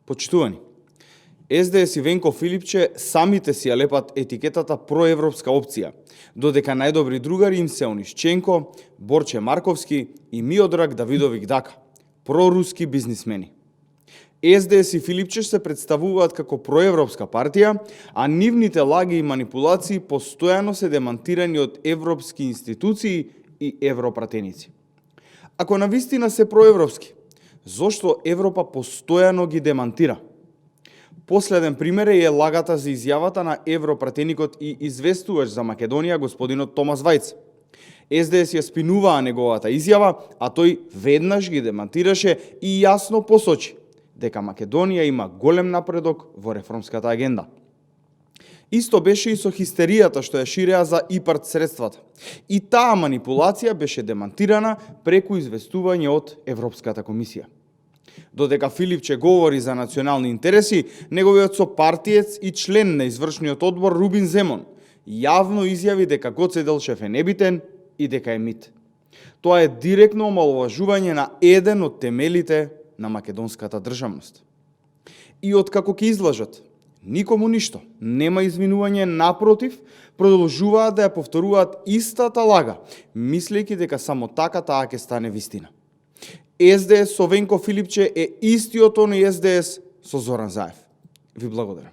Почитувани, СДС и Венко Филипче самите си ја лепат етикетата проевропска опција, додека најдобри другари им се Онишченко, Борче Марковски и Миодраг Давидовик Дака, проруски бизнисмени. СДС и Филипче се представуваат како проевропска партија, а нивните лаги и манипулации постојано се демантирани од европски институции и европратеници. Ако навистина се проевропски, зошто Европа постојано ги демантира? Последен пример е лагата за изјавата на европратеникот и известувач за Македонија господинот Томас Вајц. СДС ја спинуваа неговата изјава, а тој веднаш ги демантираше и јасно посочи дека Македонија има голем напредок во реформската агенда. Исто беше и со хистеријата што ја ширеа за ИПАРД средствата. И таа манипулација беше демантирана преку известување од Европската комисија. Додека Филипче говори за национални интереси, неговиот сопартиец и член на извршниот одбор Рубин Земон јавно изјави дека Гоце Делчев е небитен и дека е мит. Тоа е директно омаловажување на еден од темелите на македонската државност. И откако ќе излажат, никому ништо, нема извинување, напротив, продолжуваат да ја повторуваат истата лага, мислејќи дека само така таа ќе стане вистина. СДС со Венко Филипче е истиот оној СДС со Зоран Заев. Ви благодарам.